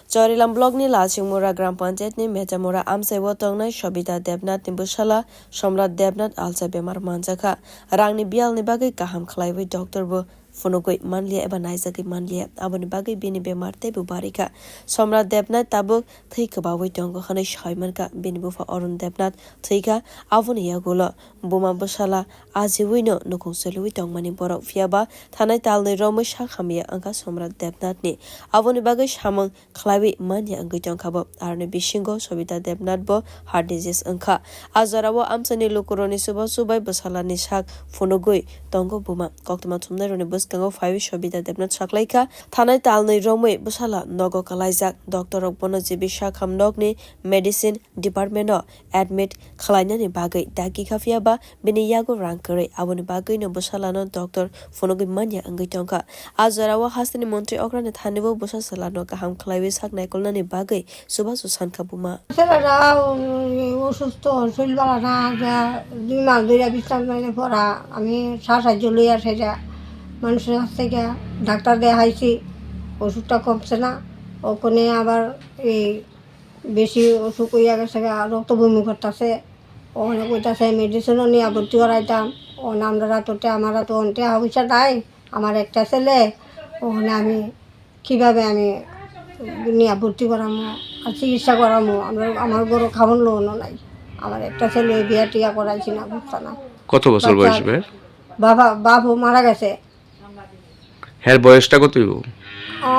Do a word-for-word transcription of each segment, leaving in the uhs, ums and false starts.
Chorilam blockni Lasingmura Gram Panchayatni Mechamura amchaio tongnai Sobita Debnathni bwsala Somrat Debnath alsa bemar manjakha. Rangni biyalni bagwi kaham khlaiwi doctor bo phunugwi manliya eba naijagwi manliya, aboni bagwi bini bemar teibo barikha. Somrat Debnath tabuk thwi kwbaui tongo hwnwi sai mankha. Bini bupha Arun Debnath thwikha, aboni yagulo buma bwsala ajiwino nukhung choliwi tongmani borok, phiyaba thanai talni romwi sak hamya wngkha Somrat Debnathni. Aboni bagwi samung khlaiwi manya wngwi tongkha bo. Aroni bisingo Sobita Debnath bo heart disease wngkha. A jorao amchaini lukurokni chubachu bai bwsalani sak phunugwi tongo buma. Koktwma thumnairokni bwskango phaiwi Sobita Debnath saklaikha, thanai talni romwi bwsala nogo kwlaijak. Doctor rok bono G B sakham nokni medicine department o admit khlainani bagwi dagi kha, phiyaba bini yago rang kwrwi, aboni bagwino bwsalano doctor phunugwi manya wngwi tongkha. A jorao hasteni montri okrani thanibo bwsa chwlano kaham khlaiwi sak naikolnani bagwi chubachu sankha buma. ছেলেটা অসুস্থ, শরীর ভালো না, যা দুই মাস ধরে বিশ্রাম নেই পড়া। আমি সাহায্য লইয়া সেটা মানুষের কাছ থেকে ডাক্তার দেখাইছি, ওষুধটা কমছে না। ওখানে আবার এই বেশি অসুখ হইয়া গেছে গা, রক্ত বমি করতেছে। ওখানে কইতাছে মেডিসিনও নিয়ে ভর্তি করাইতাম। ওখানে আমরা রাততে, আমার তো অন্তে পয়সা নাই, আমার একটা ছেলে, ওখানে আমি কিভাবে আমি নিয়ে ভর্তি করামো আর চিকিৎসা করামো? আমরা, আমার ঘরে খাওয়ান লোনও নাই। আমার একটা ছেলে বিয়া টিয়া করাইছি না, বুঝছো না? কত বছর বাচ্চা বয়স ভাইয়ের? বাবা, বাপও মারা গেছে। হ্যার বয়সটা কত হইব? ও,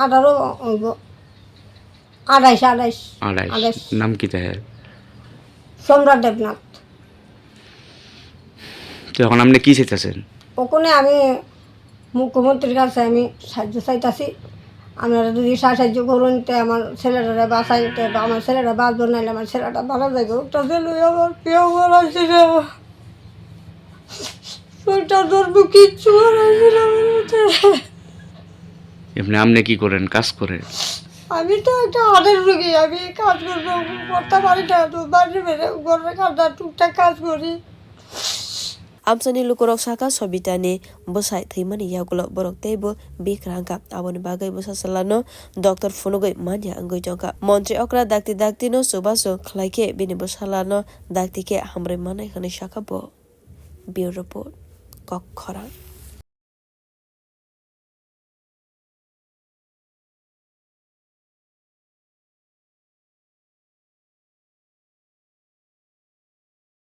আঠারো হইব। আঠাইশ, আঠাইশ। আঠাইশ। আঠাইশ। নাম কি তার? সম্রাট দেবনাথ। তো এখন আপনি কি চাইতেছেন? ওখানে আমি মুখ্যমন্ত্রীর কাছে আমি সাহায্য চাইতাছি। আপনারা যদি সাহায্য করুন, তে আমার ছেলেটারে বাঁচাইতে বা আমার ছেলেটা বাঁচবো, নাইলে আমার ছেলেটা মারা যাবে। ওটা যে লই আমার প্রিয় বলাইছে রে। ওটা ধরবো কিচ্ছু বলাইছে না আমার ছেলে। এমনি আপনি কি করেন? কাজ করেন? আমি তো একটা হাটের রুগী, আমি কাজ করবো, করতে পারি না, তো বাইরে বেরো, ঘরের কাজ, টুকটাক কাজ করি। Amchaini lukurok sakha Sobitani bwsai thwimani yagulo borok teibo bikrang kha. Aboni bagwi bwsa chwlano doctor phunugwi manya wngwi tongkha. Montri okra dakti daktino chubachu khlaikhe bini bwsalano dakti khe hamrwi manai hwnwi sakha bo. Bureau Report, Kokkhorang.